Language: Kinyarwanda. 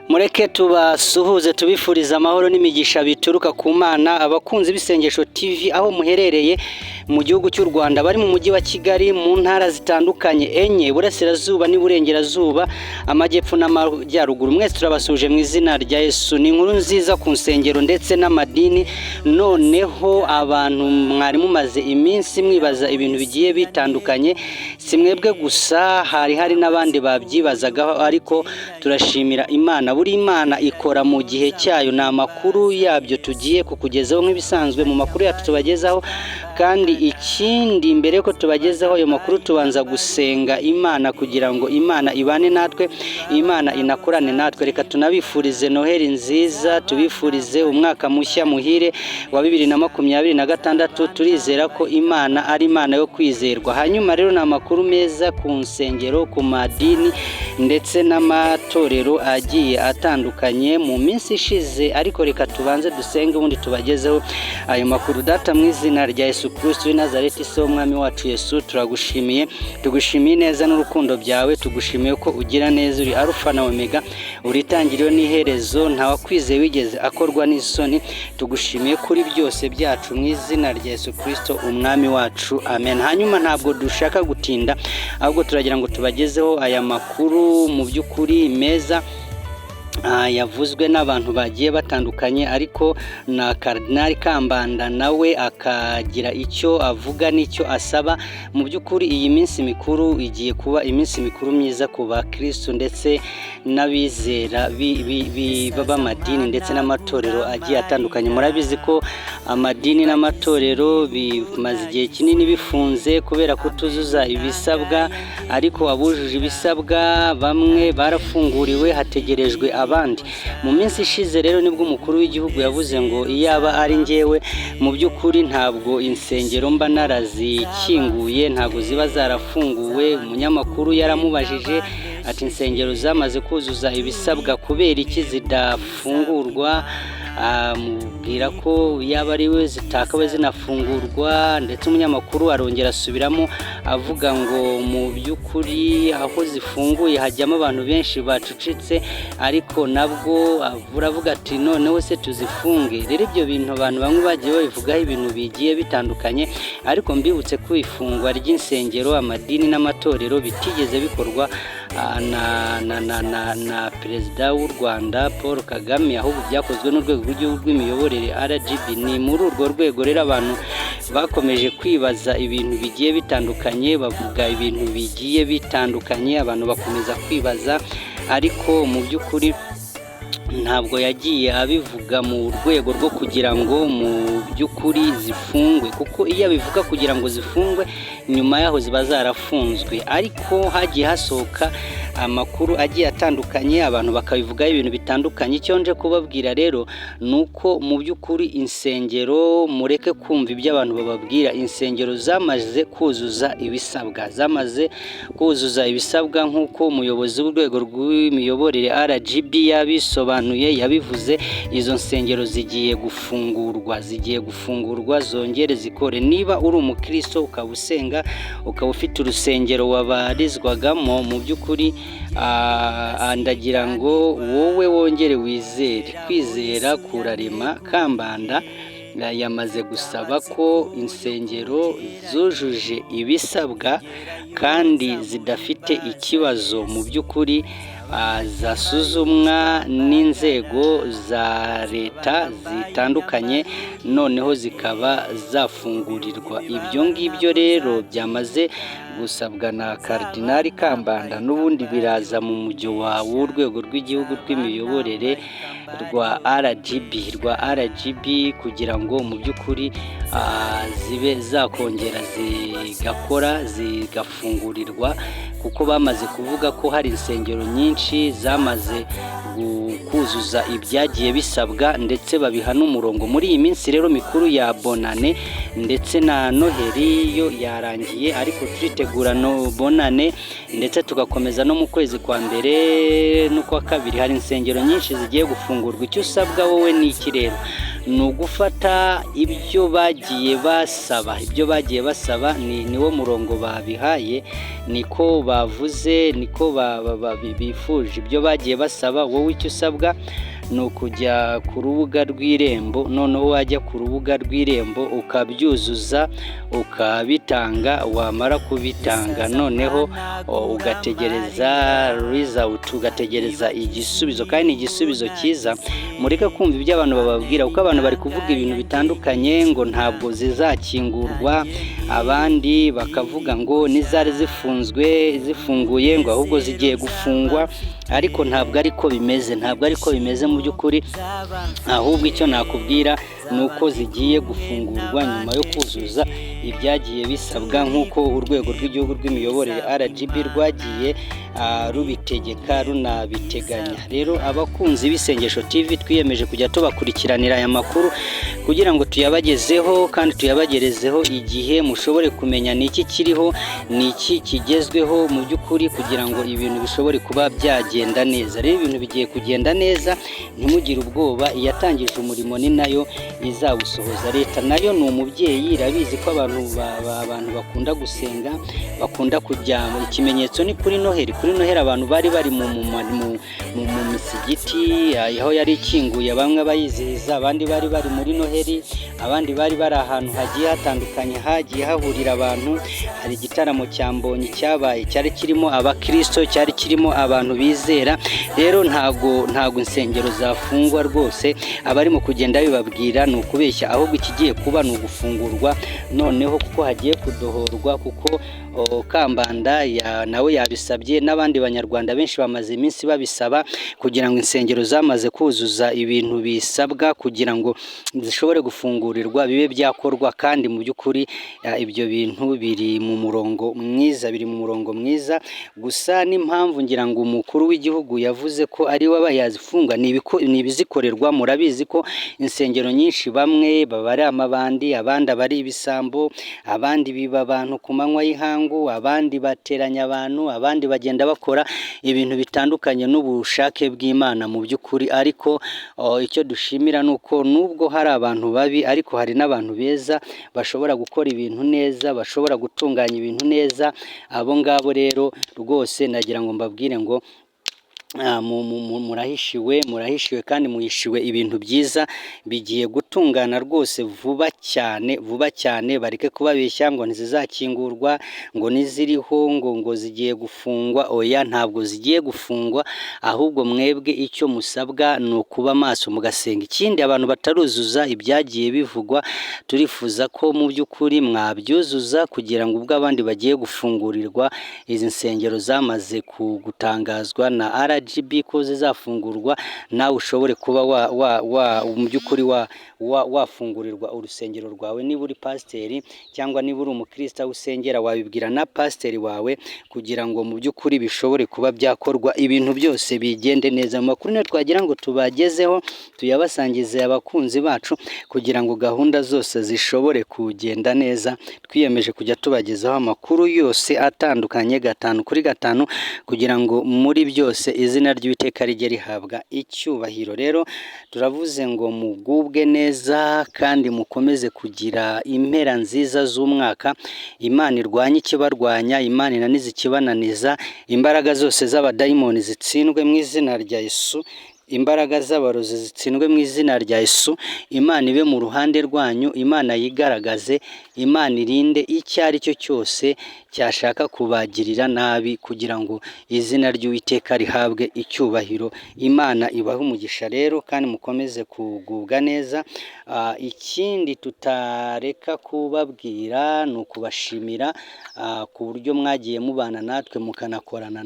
Mureke tubasuhuze, tubifuriza amahoro n'imigisha bituruka ku Mana. Abakunzi b'Isengesho TV aho muherereye mu gihugu cy'u Rwanda, bari mu mujyi wa Kigali, mu ntara zitandukanye enye, Iburasirazuba n'Iburengerazuba, Amajyepfo n'Amajyaruguru, mwese turabasuhuje mu izina rya Yesu. Ni inkuru nziza ku nsengero ndetse n'amadini. Noneho abantu mwari mumaze iminsi mwibaza ibintu bigiye bitandukanye, si mwebwe gusa, hari n'abandi babyibazagaho, ariko turashimira Imana. Buri Imana ikora mu gihe cyayo. Ni amakuru yabyo tugiye kukugezaho nk'ibisanzwe mu makuru yacu tubagezaho. Kandi ikindi, mbere yuko tubagezaho ayo makuru, tubanza gusenga Imana kugira ngo Imana ibane natwe, Imana inakorane natwe. Reka tunabifurize Noheli nziza, tubifurize umwaka mushya muhire wa 2026. Turizera ko Imana ari Imana yo kwizerwa. Hanyuma rero ni amakuru meza ku nsengero, ku madini ndetse n'amatorero agiye atandukanye mu minsi ishize, ariko reka tubanze dusenge, ubundi tubagezeho ayo makuru. Data, mu izina rya Yesu Kristo w'i Nazareti, se w'Umwami wacu Yesu, turagushimiye, tugushimiye neza n'urukundo byawe, tugushimiye ko ugira neza, uri Arufa na Omega, uri itangiriro n'iherezo, ntawakwizeye wigeze akorwa n'isoni. Tugushimiye kuri byose byacu mu izina rya Yesu Kristo Umwami wacu, amen. Hanyuma ntabwo dushaka gutinda, ahubwo turagira ngo tubagezeho aya makuru mu by'ukuri meza yavuzwe n'abantu bagiye batandukanye, ariko na Karidinali Kambanda nawe akagira icyo avuga n'icyo asaba. Mu by'ukuri iyi minsi mikuru igiye kuba iminsi mikuru myiza ku bakristo ndetse n'abizera b'amadini ndetse n'amatorero agiye atandukanye. Murabizi ko amadini n'amatorero bimaze igihe kinini bifunze kubera kutuzuza ibisabwa, ariko abujuje ibisabwa bamwe barafunguriwe, hategerejwe abandi. Mu minsi ishize rero nibwo umukuru w'igihugu yavuze ngo iyaba ari njyewe, mu by'ukuri ntabwo insengero mba narazikinguye, ntabwo ziba zarafunguwe. Umunyamakuru yaramubajije ati: "Insengero zamaze kuzuza ibisabwa, kubera iki zidafungurwa?" Amubwira ko yaba ari we zitakabaye zinafungurwa. Ndetse umunyamakuru arongera asubiramo avuga ngo mu by'ukuri aho zifunguye hajyamo abantu benshi bacucitse, ariko nabwo uravuga ati: "Noneho se tuzifunge?" Rero ibyo bintu abantu bamwe bagiye babivugaho ibintu bigiye bitandukanye, ariko mbibutse ko ifungwa ry'insengero, amadini n'amatorero bitigeze bikorwa na Perezida w'u Rwanda Paul Kagame, ahubwo byakozwe n'Urwego rw'Igihugu rw'Imiyoborere, RGB. Ni muri urwo rwego rero abantu bakomeje kwibaza ibintu bigiye bitandukanye, bavuga ibintu bigiye bitandukanye, abantu bakomeza kwibaza, ariko mu by'ukuri ntabwo yagiye abivuga mu rwego rwo kugira ngo mu by'ukuri zifungwe, kuko iyo abivuga kugira ngo zifungwe, nyuma yaho ziba zarafunzwe. Ariko hagiye hasohoka amakuru agiye atandukanye, abantu bakabivugaho ibintu bitandukanye. Icyo nje kubabwira rero ni uko mu by'ukuri insengero, mureke kumva ibyo abantu bababwira, insengero zamaze kuzuza ibisabwa, zamaze kuzuza ibisabwa nk'uko umuyobozi w'urwego rw'imiyoborere, RGB, yabisobanuye, yabivuze. Izo nsengero zigiye gufungurwa, zigiye gufungurwa zongere zikore. Niba uri umukristo, ukaba usenga, ukaba ufite urusengero wabarizwagamo, mu by'ukuri ndagira ngo wowe wongere wizere. Kwizera kurarema. Kambanda yamaze gusaba ko insengero zujuje ibisabwa kandi zidafite ikibazo, mu by'ukuri zasuzumwa n'inzego za leta zitandukanye, noneho zikaba zafungurirwa. Ibyo ngibyo rero byamaze gusabwa na Karidinali Kambanda, n'ubundi biraza mu mujyo w'urwego rw'igihugu rw'imiyoborere rwa RGB, rwa RGB, kugira ngo mu by'ukuri zibe zakongera zigakora, zigafungurirwa, kuko bamaze kuvuga ko hari insengero nyinshi zamaze kuzuza ibyagiye bisabwa, ndetse babiha n'umurongo. Muri iyi minsi rero mikuru ya Bonane ndetse na Noheli yo yarangiye, ariko turitegura no Bonane, ndetse tugakomeza no mu kwezi kwa mbere n'ukwa kabiri, hari insengero nyinshi zigiye gufungurwa. Icyo usabwa wowe ni iki rero? Ni ugufata ibyo bagiye basaba, ibyo bagiye basaba ni wo murongo babihaye, niko bavuze, niko bifuje ibyo bagiye basaba. Wowe icyo usabwa ni ukujya ku rubuga rw'Irembo, noneho wajya ku rubuga rw'Irembo ukabyuzuza, ukabitanga. Wamara kubitanga, noneho ugategereza result, ugategereza igisubizo, kandi ni igisubizo cyiza. Mureke kumva ibyo abantu bababwira, kuko abantu bari kuvuga ibintu bitandukanye ngo ntabwo zizakingurwa, abandi bakavuga ngo n'izari zifunzwe zifunguye, ngo ahubwo zigiye gufungwa, ariko ntabwo ariko bimeze, ntabwo ariko bimeze mu by'ukuri. Ahubwo icyo nakubwira ni uko zigiye gufungurwa nyuma yo kuzuza ibyagiye bisabwa, nk'uko Urwego rw'Igihugu rw'Imiyoborere RGB rwagiye rubitegeka, runabiteganya. Rero abakunzi b'Isengesho TV, twiyemeje kujya tubakurikiranira aya makuru kugira ngo tuyabagezeho kandi tuyabagerezeho igihe, mushobore kumenya ni iki kiriho, ni iki kigezweho mu by'ukuri, kugira ngo ibintu bishobore kuba byagenda neza. Rero ibintu bigiye kugenda neza, ntimugire ubwoba. Iyatangije umurimo ni nayo izawusohoza. Leta nayo ni umubyeyi, irabizi ko abantu bakunda gusenga, bakunda kujya. Ikimenyetso ni kuri Noheli. Kuri Noheli abantu bari bari mu misigiti aho yari ikinguye, bamwe bayizihiza, abandi bari bari muri Noheli, abandi bari bari ahantu hagiye hatandukanye hagiye hahurira abantu. Hari igitaramo cya Mbonyi cyabaye, cyari kirimo abakirisito, cyari kirimo abantu bizera. Rero ntago insengero zafungwa rwose, abarimo kugenda bibabwira ni ukubeshya. Ahubwo ikigiye kuba ni ugufungurwa noneho, kuko hagiye kudohorwa, kuko Kambanda nawe yabisabye, n'abandi banyarwanda benshi bamaze iminsi babisaba, kugira ngo insengero zamaze kuzuza ibintu bisabwa kugira ngo zishobore gufungurirwa bibe byakorwa. Kandi mu by'ukuri ibyo bintu biri mu murongo mwiza, biri mu murongo mwiza. Gusa n'impamvu ngira ngo umukuru w'igihugu yavuze ko ari we aba yazifunga ni ibizikorerwa. Murabizi ko insengero nyinshi bamwe baba ari amabandi, abandi aba ari ibisambo, abandi biba abantu ku manywa y'ihangu, abandi bateranya abantu, abandi bagenda bakora ibintu bitandukanye n'ubushake bw'Imana mu by'ukuri. Ariko icyo dushimira ni uko nubwo hari abantu babi, ariko hari n'abantu beza bashobora gukora ibintu neza, bashobora gutunganya ibintu neza. Abo ngabo rero rwose nagira ngo mbabwire ngo murahishiwe, murahishiwe kandi muhishiwe ibintu byiza bigiye gutungana rwose vuba cyane, vuba cyane. Bareke kubabeshya ngo ntizizakingurwa, ngo n'iziriho ngo zigiye gufungwa. Oya, ntabwo zigiye gufungwa, ahubwo mwebwe icyo musabwa ni ukuba maso mugasenga. Ikindi, abantu bataruzuza ibyagiye bivugwa, turifuza ko mu by'ukuri mwabyuzuza, kugira ngo ubwo abandi bagiye gufungurirwa izi nsengero zamaze gutangazwa na RGB ko zizafungurwa, nawe ushobore kuba wa mu by'ukuri wafungurirwa urusengero rwawe. Niba uri pasiteri cyangwa niba uri umukristo aho usengera, wabibwira na pasiteri wawe kugira ngo mu by'ukuri bishobore kuba byakorwa, ibintu byose bigende neza. Mu makuru niyo twagira ngo tubagezeho, tuyabasangize abakunzi bacu, kugira ngo gahunda zose zishobore kugenda neza. Twiyemeje kujya tubagezaho amakuru yose atandukanye gatanu kuri gatanu, kugira ngo muri byose izina ry'Uwiteka rijye rihabwa icyubahiro. Rero turavuze ngo mugubwe neza kandi mukomeze kugira impera nziza z'umwaka. Imana irwanye ikibarwanya, Imana inanize ikibananiza, imbaraga zose z'abadayimoni zitsindwe mu izina rya Yesu, imbaraga z'abarozi zitsindwe mu izina rya Yesu. Imana ibe mu ruhande rwanyu, Imana yigaragaze, Imana irinde icyo ari cyo cyose cyashaka kubagirira nabi, kugira ngo izina ry'Uwiteka rihabwe icyubahiro. Imana ibahe umugisha rero kandi mukomeze kugubwa neza. Ikindi tutareka kubabwira ni ukubashimira ku buryo mwagiye mubana natwe mukanakorana.